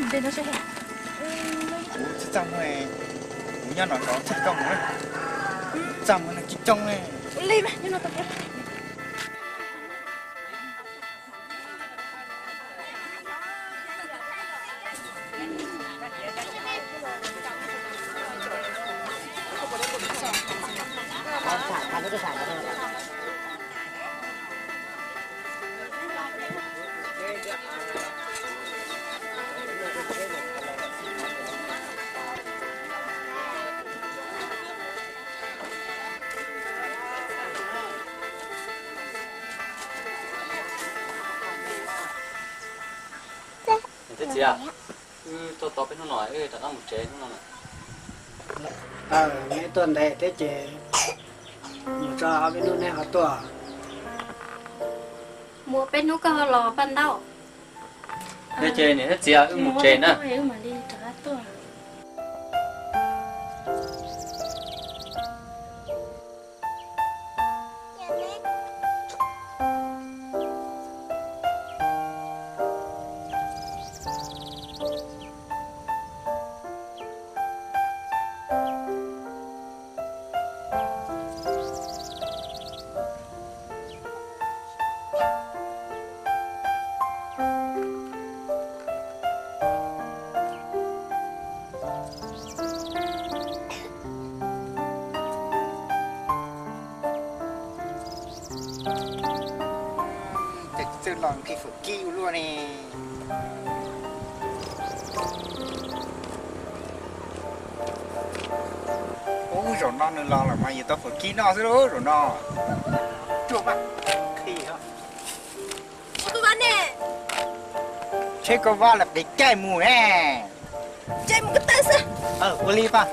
Kuv tsis txaj muag, kuv nyob no zov txog koj mus na. Txaj muag no tsis coob ne. Li mas nyob no tau. Thiab txiv, wb tuaj tau peb hnub no, wb rov qab mus tsev hnub no. Neb tuaj ntev thiab ces mus tso ob peb hnub neb ho tuaj. Mus peb hnub koj ho los paj ntaub. Thiab ces niam thiab txiv, wb mus tsev na. Ces txawj los nqhis fawm kib ua luaj ne. Ub, zaum no nws los lawm mas yuav tau fawm kib noj xwb lauj zaum no. Tsheb koj vaj los pem caij mus ne. Ua li paj.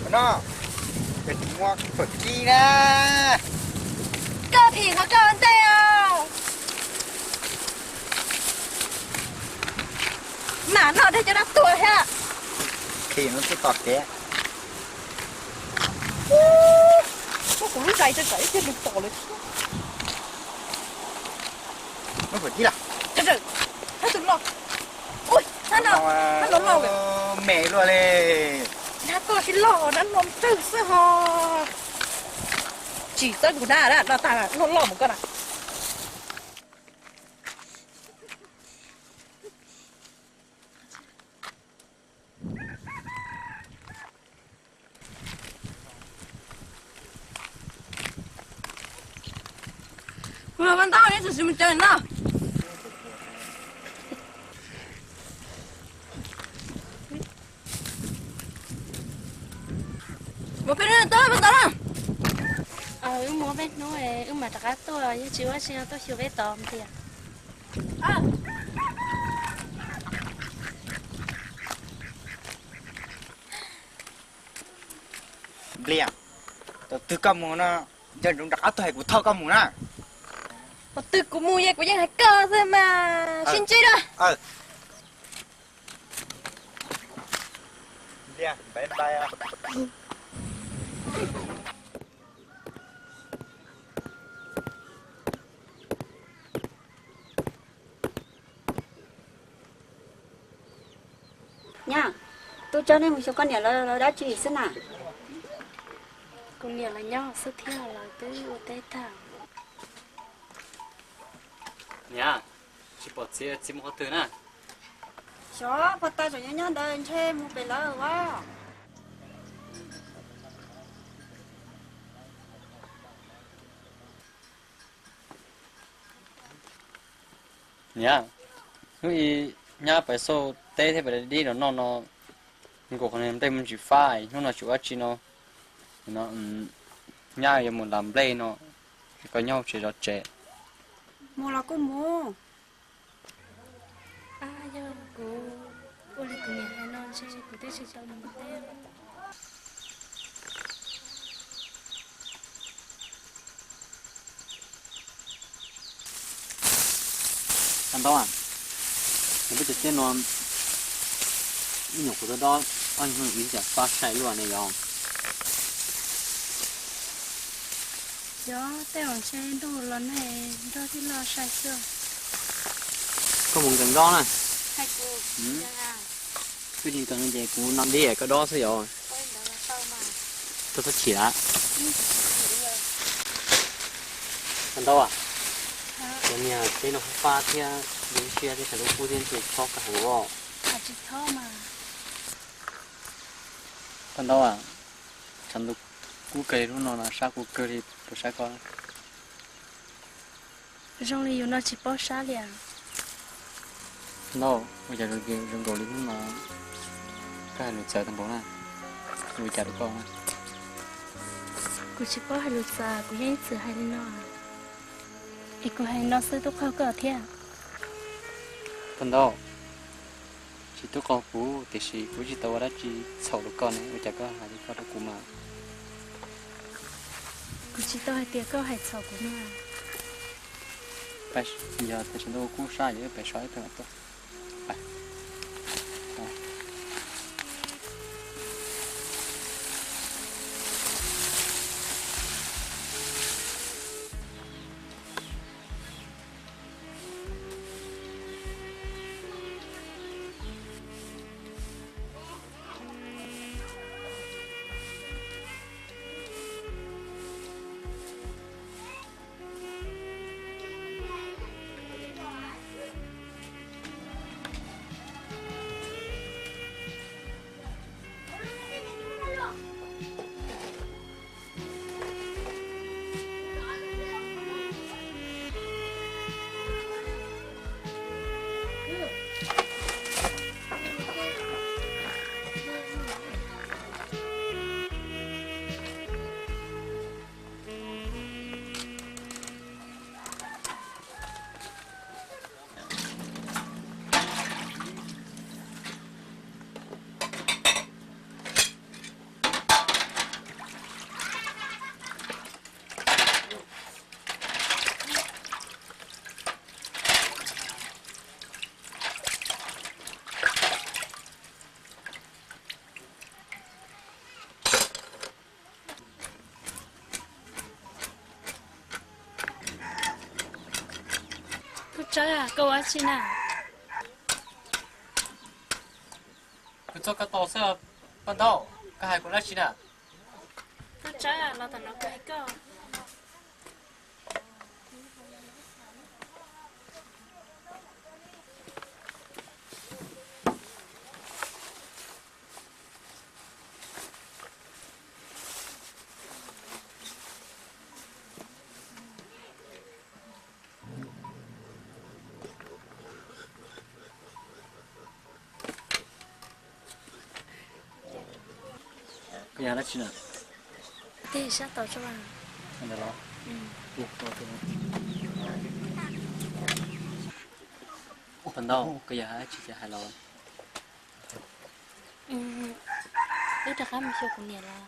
No, ces kuv muab fawm kib na. Koj phim qhov koj ua ntej os. Mam noj dej cov dab tuag thiab. Khi no twb tos kev. Muab kuv lub zais tso tsam ib pliag nws pom lawm. Muab fawm kib lawm. Tus loj. Ui, hnab no, hnab no loj lawm. Me luaj li. Hnab koj tsis loj, hnab no tsawg xwb ho. Tsis txawb kuv hnab na, no tag loj loj mus koj na. Kuv los paj ntaub, neb tsis mus tsev no. Mus peb hnub tuaj peb tod na. Wb mus peb hnub wb mam rov qab tuaj, yog tsis ua tsi no tuaj xyuas peb tod tias. Nplias, thaum twg koj mus no, nco ntsoov rov qab tuaj hais kuv thauj koj mus na. Thaum twg kuv mus es kuv yeej hais koj xwb mas sib ntsib na. Nyab, twb tso nej mus xyuas koj niam lawv dab tsi xwb na? Kuv niam lawv nyob xwb thiab, lawv twb ua teb tag. Niam, tsis pom txiv, txiv mus qhov twg na? Xyov, pog tas tseem nyob nyob ntawd ntshe mus pem lawv as. Niam, hnub i nyab pais xauj teb thiab pais dib los noj no, nkaus qhov niag nplej me ntsis fab, hnub no tsis ua dab tsi no, nyab yuav mus las nplej no, koj nyob hauv tsev zov tsev. Mus los kuj mus. Yog kuv ua li kuv niam hais no ntshe kuv twb tsis tau mus teb. Paj Ntaub, nws peb cov teb no Ib nyuag kuv tau dob ob hnub ib cas fab sai luaj ne yog. Yog tej zaum ntshe ntuj los nag nrog tij loj sai xwb. Koj mus nkees dob na. Twb tsis nkees ces kuv no dib koj dob xwb yog. Koj txhob chim lawm. Paj Ntaub, cov niag teb no fab thiab ib siab thiab tshav ntuj kub thiab ces txhob koj heev os. Paj Ntaub, tshav ntuj kub kawg li hnub no no sab kuv kawg li puas sab koj? Zoo li yus no tsis paub sab li as. Paj Ntaub, ua cas zoo nkaus li hnub no koj hais lus txawv tag npaum na, ua cas rau koj na? Kuv tsis paub hais lus txawv, kuv yeej ib txwm hais li no. Es kuv hais no xwb tub qaug koj thiab? Paj Ntaub, tsis tub qaug kuv tiam sis kuv tsis tau ua dab tsi txhaum rau koj ne, ua cas koj hais li koj rau kuv mas? Kuv tsis tau hais tias koj hais txhaum kuv no. Yog tias tshav ntuj kub sab yog wb pem so ib pliag mam tuaj. Tub Tsawb, koj ua dab tsi na? Kuv txog koj tau xwb. Paj Ntaub, koj hais kuv dab tsi na? Tub Tsawb, los tom no kuv hais koj. Koj yog dab tsi na? Tej sab tau tso. Ntawd los? Paj Ntaub, koj yog dab tsi ces hais los. Wb rov qab mus xyuas kuv niam los?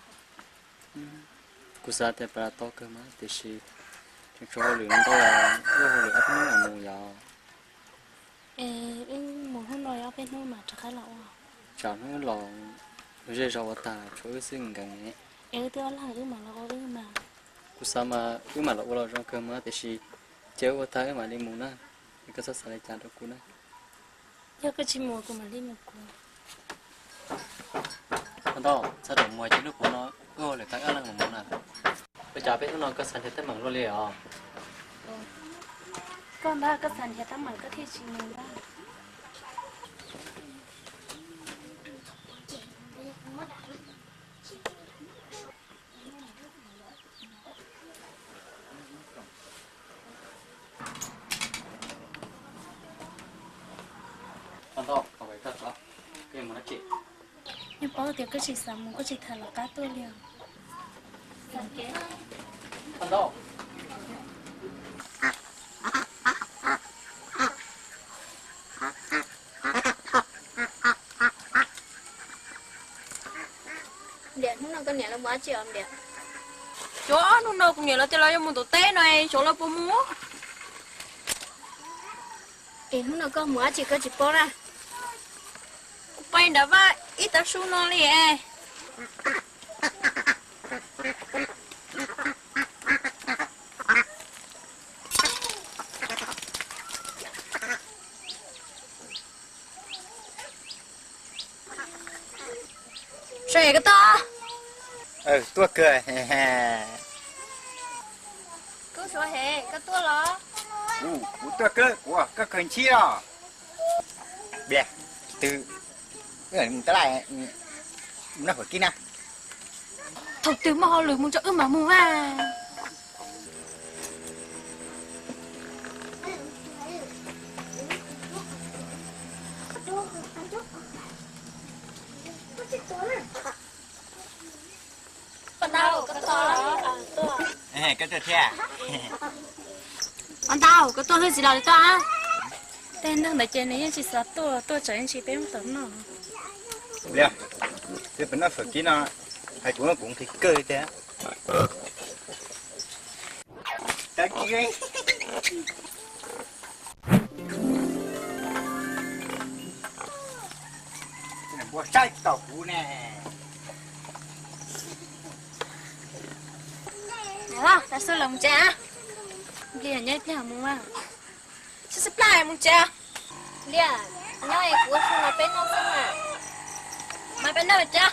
Kuv xav tias pab tau kawg mas tiam sis tseem tshuav hauj lwm ntau, wb hauj lwm ob peb hnub mam mus yom. Es wb mus hnub no ob peb hnub mas rov qab los ua. Tsam hnub los zej zog ua tag tshuav wb xwb nkees. Es wb twb ob leeg wb mam los ua wb mas. Kuv xav mas wb mam los ua los zoo kawg mas tiam sis cia wb ua tag wb mam li mus na. Es koj txhob xav li cas rau kuv na. Yog koj tsis mus kuv mam li mus kuv. Paj Ntaub, txhob rawm mus ces hnub puav no wb hauj lwm tag wb ob leeg mam mus na. Ua cas peb hnub no koj xav nrhiav teeb meem luaj li os? Koj ntag, koj xav nrhiav teeb meem koj thiaj tsis mus ntag. Yeej paub tias koj tsis xav mus, koj tsis tham los qab tuaj li os. Ntiam, hnub no koj niam lawv mus dab tsi os ntiam? Xyov, hnub no kuv niam lawv tias lawv yuav mus ntaus teb no, xyov lawv puas mus. Es hnub no koj mus dab tsi koj tsis paub na? Kuv Poj nrad vaj ib tag su no li. Saib koj tuaj. Tuaj kawg. Koj tuaj los? Kuv tuaj kawg, kuv koj kawg ntshiab os. Pliag, twb, tab laj, mus noj fawm kib na. Thaum twg muaj hauj lwm mus tso wb mam mus a. Koj tuaj thiab. Ntau, koj tuaj hwj tsis los li koj. Tej neeg ntawd ces nws yeej tsis xav tuaj, tuaj tsam yeej tsis peb muab tom noj. Liam, twb peb noj fawm kib no, hais kuv kuv nqhis kawg li tiag. Npua saib tsis tau kuv ne. Los, tav su los mus tsev. Npliag nyob ib pliag mus mas. Sib sib plaj mus tsev. Liam, nyob es kuv ua su los peb noj xwb mas. Mas peb noj tsev.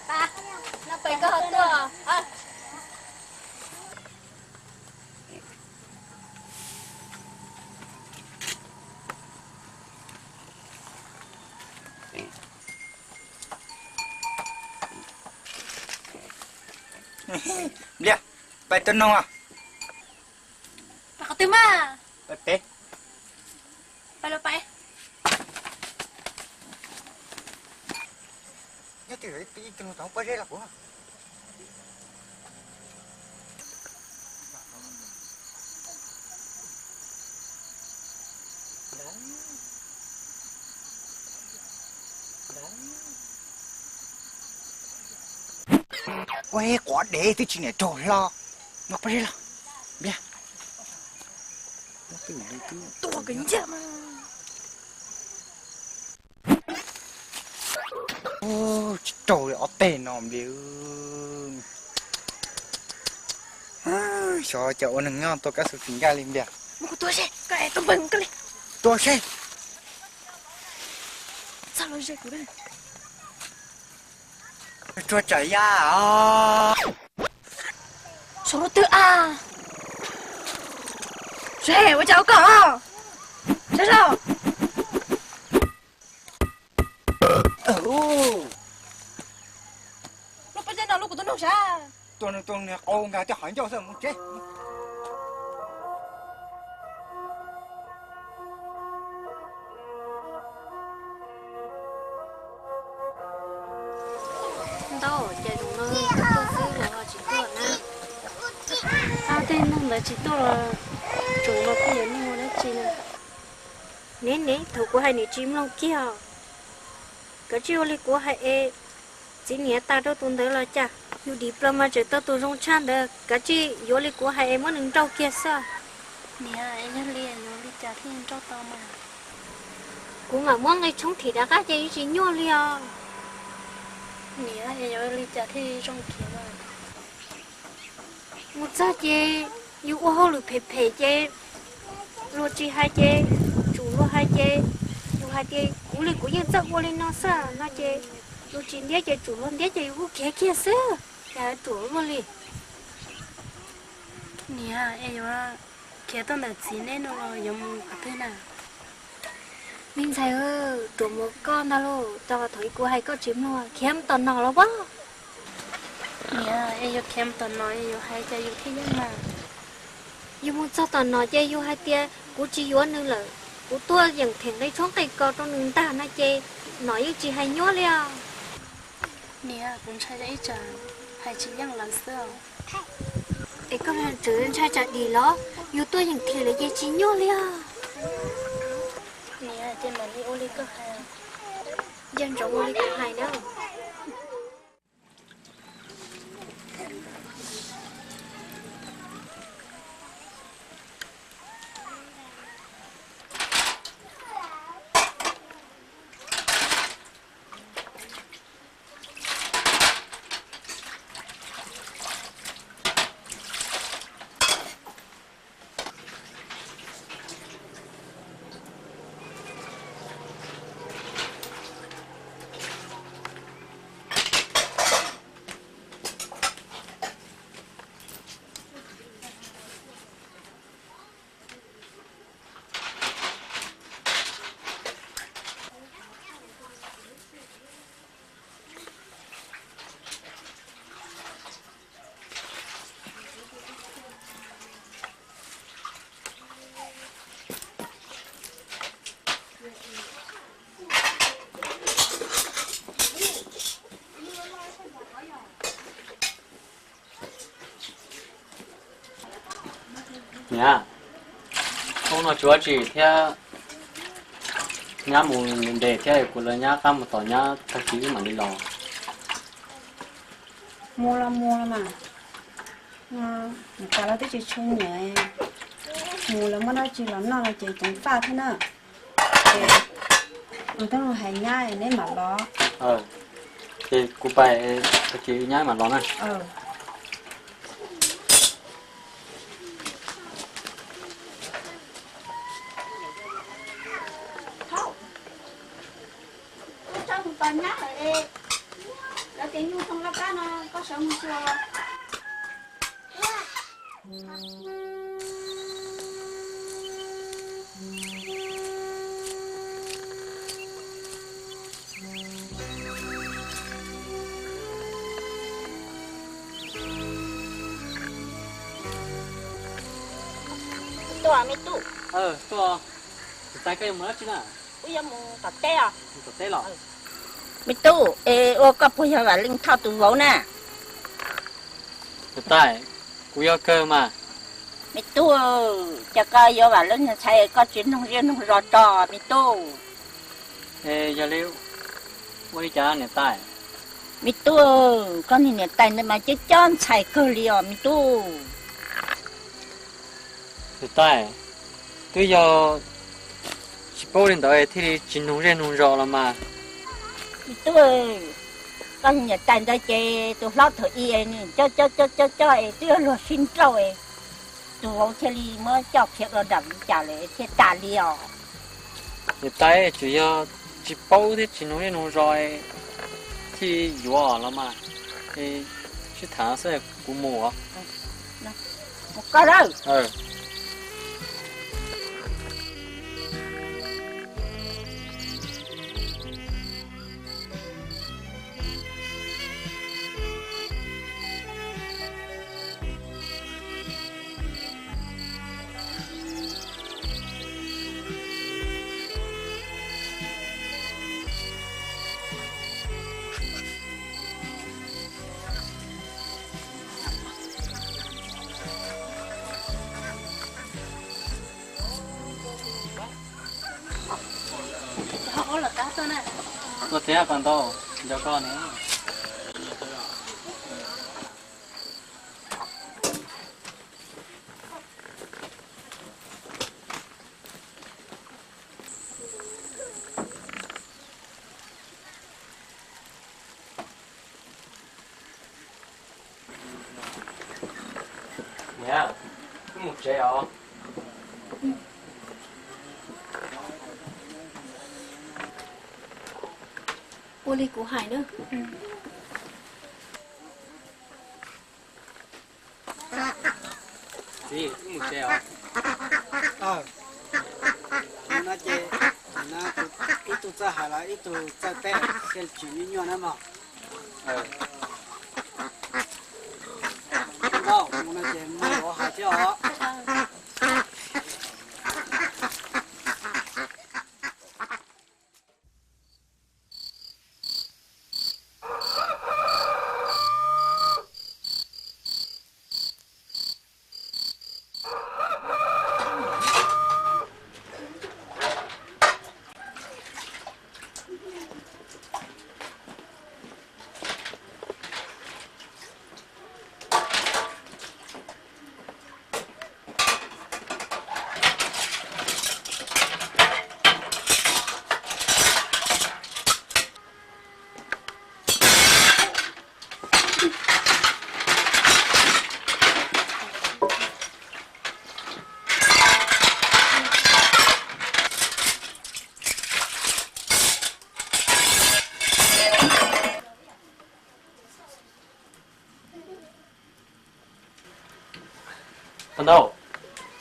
Pa, noj pem koj ho tuaj. Liam, pais tua noog. Pais qhov twg mas? Pais pem. Pais los pais. Nyob twg ib tug tau pob zeb los kuv. Ua quav dev twb tsis niam raug hlo. Noj pob zeb los. Npiaj. Tua kawg ntshe mas. Tsis raug li ob teg no npiaj. Xyov cas ua neeg nyob tua kab xu tsis ncaj li npiaj. Mus kuv tua seb, koj es tua npawg koj li. Tua seb. Txog los ze kuv. Tsuag tsam ya os. Saum lub twg a? Saib ua cas ua koj os? Saib saib. Lub pob zeb no lub kuv tus nug sav. Tua nws tua nws qau nkag tej qhov ncauj xwb mus tsev. Ntau, cas zaum no tuaj xwb los ho tsis tuaj na. Ab, tej neeg ntawd tsis tuaj los tseem los pheej yuav neeg ua dab tsi na. Niam, niam, thaum kuv hais nws tsis mloog kiag os. Kav tsij ua li kuv hais es txiv niam tas rau tus ntawd los cas. Yus dim plaws mas tseem tau tus zoo tshaj ntawd, kav tsij yuav li kuv hais es muab nws nrauj kiag xwb. Niam, es yog li yuav li cas thiaj nrauj tau mas? Kuv mam muab nqi tshoob thim rov qab ces yeej tsis nyuaj li os. Niam, es yuav li cas thiaj zoo khiav mas? Mus txog ces yus ua hauj lwm phem phem ces luag tsis hais ces tsum luag hais ces yus hais tias kuv li kuv yeej txawj ua li no xwb no ces luag tsis ntiab ces tsum luag ntiab ces yus kuj khiav kiag xwb, cas ruam luaj li. Niam, es yuav khiav tuaj ntawm txiv neb no los yuav mus qhov twg na? Me ntxhais, ruam mus koj ntag lauj, cas thaum ub kuv hais koj tsis mloog, khiav mus tom nom los pob. Niam, es yuav khiav mus tom nom es yuav hais cas yus thiaj yeej mas? Yus mus txog tom nom ces yus hais tias kuv tsis yuav nws lawm, kuv tuaj yeem them nqi tshoob nqi kos rau nws ntag no ces nom yeej tsis hais nyuaj li os. Niam, kuv ntshai ib tsam hais tsis yeej lawv xwb os. Es koj tseem ntshai tsam dim los? Yus tuaj yeem them lawm ces tsis nyuaj li os. Niam, ces mam li ua li koj hais. Yog ntsoov ua li kuv hais na. Niam, hnub no tsis ua tsi thiab, nyab mus ntes thiab, kuv lawv nyab qab mus tom nyab tag kis wb mam li los. Mus los mus los mas, niam tais lawv twb tsis tshua nyiam, mus lawv muab dab tsi los noj no ces ceev faj thiab na. Ces kuv twb hais nyab neb mam los. Ces kuv pais, tag kis nyab mam los na. Tso tus tos nyab lawm es, lawv tias nyuj thoo laj kab no koj sawv mus xyuas. Tuaj me tub. Tuaj. Niam tais, koj yuav mus dab tsi na? Wb yuav mus tom teb os. Mus tom teb los? Me tub, es ua koj puas yog Vam Leej Thoj tus vauv na? Niam tais, kuv yog kawg mas. Me tub, cas koj yuav Vam Leej ntxhais koj tsis noog zej noog zos tso me tub? Es yog li ua li cas niam tais? Me tub, koj niag niam tais ntawd mas cob cob ntxhais kawg li os me tub. Niam tais, twb yog tsis paub li ntawd thiaj li tsis noog zej noog zos los mas. Me tub, koj niag niam tais ntawd ces tus hlob thaum ub nws cob cob cob cob es twb yog luag sib nrauj es tus vauv thiaj li muab coj khiav los nram li cas lawm thiaj tas li os. Niam tais, tsuas yog tsis paub thiab tsis noog zej noog zos thiaj yuav los mas. Es sib tham xwb, kuv mus os. Mus koj lawm. Tuaj thiab Paj Ntaub, nco koj ne. Niam, wb mus tsev os. Ua li kuv hais na. Txiv, wb mus tsev os. Nim no ces ib tug txawj hais los ib tug txawj teb, thiaj tsis nyuaj nyuaj na mog. Mus no ces mus yuav hais thiab os.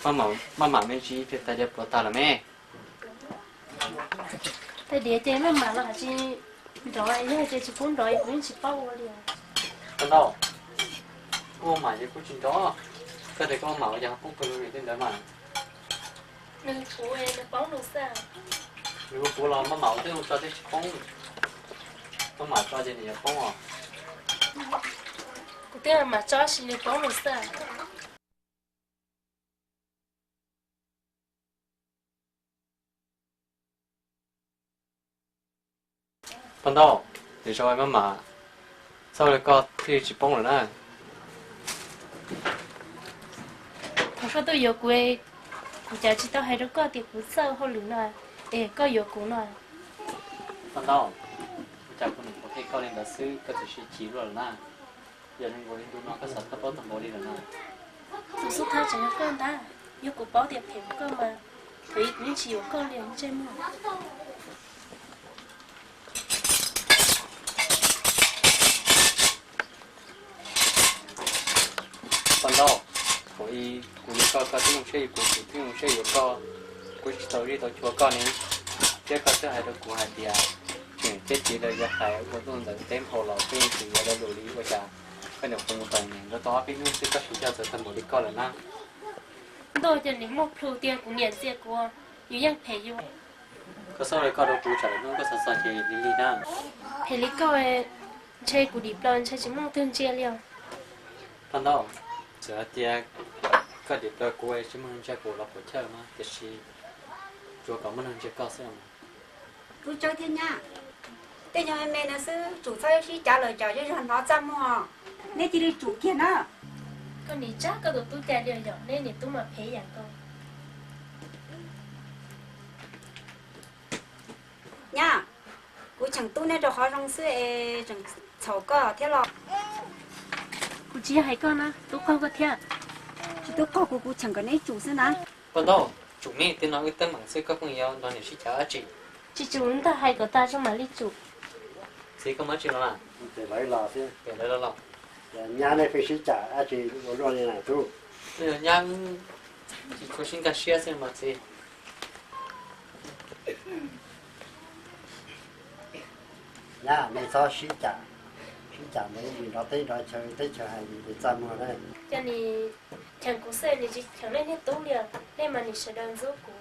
Paj Ntaub, maj mam me ntsis, tais diav puav tag lawm me. Tais diav ces maj mam los hais tsis nrov, yog hais tias tsis pub nrov kuv yeej tsis paub ua li. Paj Ntaub, kuv mam ces kuv tsis nrov. Koj tias koj mam ua cas poob pawg lug li tej ntawd mas. Nws puv, nws poob nws xwb. Nws puv los maj mam ua twb ua tso twb tsis poob. Maj mam tso ces nws yuav poob os. Kuv twb mam tso sis nws poob nws xwb. Paj Ntaub, nws zoo maj mam, txoj hauj lwm koj thiaj tsis poob lawm na. Thaum koj tuaj yuav kuv, kuv cas tsis tau hais rau koj tias kuv txawj hauj lwm no, es koj yuav kuv no. Paj Ntaub, ua cas kuv niam qhuav qhia koj li ntawd xwb koj txawm sib chim luaj lawm na? Yog zoo nkaus li ntu no koj xav thawj plaub tag npaum li lawm na. Tus xub thawj tseem yog koj ntag, yog kuv paub tias phem koj mas thaum ub kuv yeej tsis yuav koj li ntsej muag. Paj Ntaub, thaum ub kuv li koj, koj twb zoo siab yuav kuv, kuv twb zoo siab yuav koj, kuv tsis tau zij tau chua koj ne. Thiab koj twb hais rau kuv hais tias tseem teb tiv lawm yog hais ua luaj ntawm teb nphau los peb yeej tsis yuav lo lus li, ua cas koj nyuam qhuav mus tau niam nkawd tau ob peb hnub xwb koj siv zog txawv tag npaum li koj lawm na. Ntuj, ces nws muaj plhus tiag, kuv niam ntxias kuv, yus yeej phem yus. Koj xav li koj rau kuv tsam lwm hnub koj xav xav ces lig lig na. Phem li koj, ntshe kuv dim plaws ntshe tsis muaj leej twg ntsia li os. Paj Ntaub, txawm hais tias koj dim plaws kuv tsis muaj leej ntsia kuv los puas chawj mas tiam sis tsuas kom muaj neeg ntsia koj xwb. Tub Tsawb thiab nyab, tej nyuag me me no xwb tsum txhob sib cav lawm, cov zej zog hnov txaj muag, neb cia li tsum kiag na. Koj nim tsa koj tus tub cai li yom, neb niam tub mas phem yam nkaus. Nyab, kuv cheem tub neb rau qhov zoo xwb es tseem txhaum koj thiab los? Kuv tsis yog hais koj na, tub qaug koj thiab. Tsis tub qaug kuv, kuv cheem kom neb tsum xwb na. Paj Ntaub, tsum me tej no wb teeb meem xwb koj pheej yuav nrog niam sib cav dab tsi? Tsis tsum ntag, hais kom tas zoo mam li tsum. Txiv, koj muaj dab tsi los na? Pem lawv los, nyab nej pheej sib cav dab tsi ua luaj li na tub? Nyab, tsis tshua sib nkag siab xwb mas txiv. Nyab, nej txhob sib cam, sib cam ntawd nim nrov teb nrov chaw, teb chaws hais nim txaj muag na. Ces nim cheem kuv xwb nim tsis cheem nej niag tub li, nej mas nim sawv daws ntxub kuv.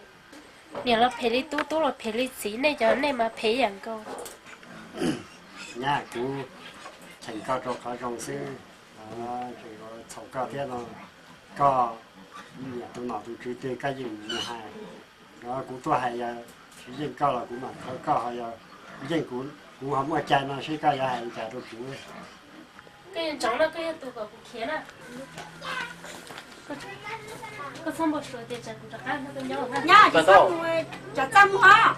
Niam los phem li tub, tub los phem li txiv, nej cov nej mas phem yam nkaus. Nyab, kuv cheem koj rau qhov zoo xwb, txhaum koj thiab no, koj niam tus nom tus tswv twg koj yeej mus hais. Kuv tuaj hais yog tsis yeej koj los kuv mam khawb koj, ho yog yeej kuv, kuv ho muaj cai no seb koj yuav hais li cas rau kuv. Koj yeej ntsoov no, koj yog tus kom kuv khiav na. Koj txhob npau suav tias tsam kuv rov qab nrog koj nyob na. Nyab, tsis txhob mus, tsam txaj muag.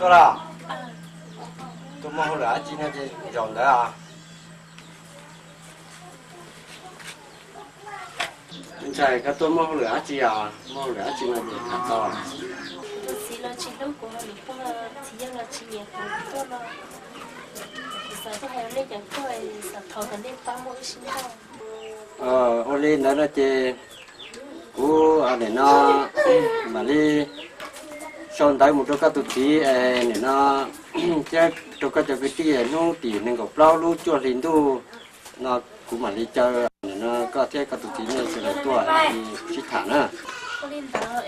Tuaj los? Tuaj muaj hauj lwm dab tsi no ces zaum ntawd os. Ntshai koj tuaj muaj hauj lwm dab tsi os? Muaj hauj lwm dab tsi no ces tham tau. Kuv tus txiv los tsis hlub kuv, ho nws pog txiv yawg los tsis nyiam kuv, kuv tuaj no kuv xav tuaj hais nej cov nkauj, xav thov kom nej pab muab wb sib nrauj. Ua li ntawd no ces kuv nim no mam li sau ntawv mus rau koj tus txiv es nim no thiab rau koj cov kwv tij, hnub tim nees nkaum plaub lub cuaj hli ntuj no kuv mam li caw nim no koj thiab koj tus txiv nej sawv daws tuaj sib tham na. Ua li ntawd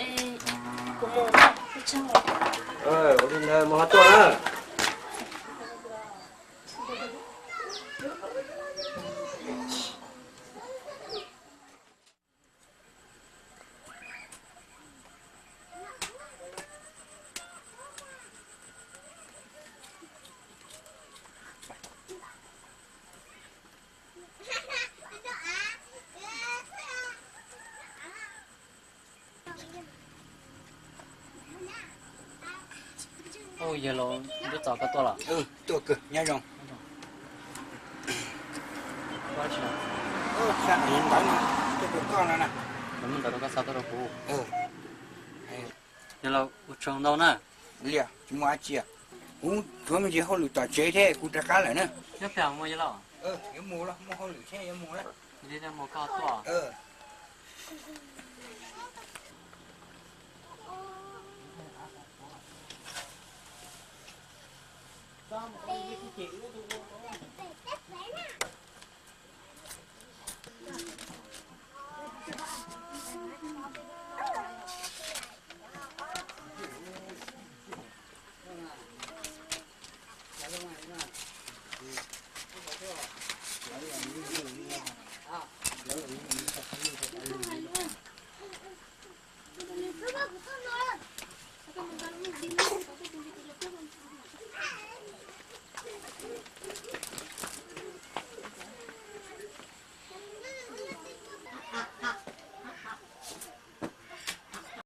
mus ho tuaj na. Yawg laus, ntuj txos koj tuaj los? Tuaj kawg, nyob zoo. Ntawd no, tuaj rau koj no na. Muaj ntawd rau koj xa tuaj rau kuv. Yawg laus, ua tsaug ntau na. Liam, tsis muaj dab tsi, kuv tshuav me ntsis hauj lwm tom tsev thiab kuv rov qab lawm na. Nyob pem mus yawg laus. Yuav mus los muaj hauj lwm thiab yuav mus na. Mus koj tuaj.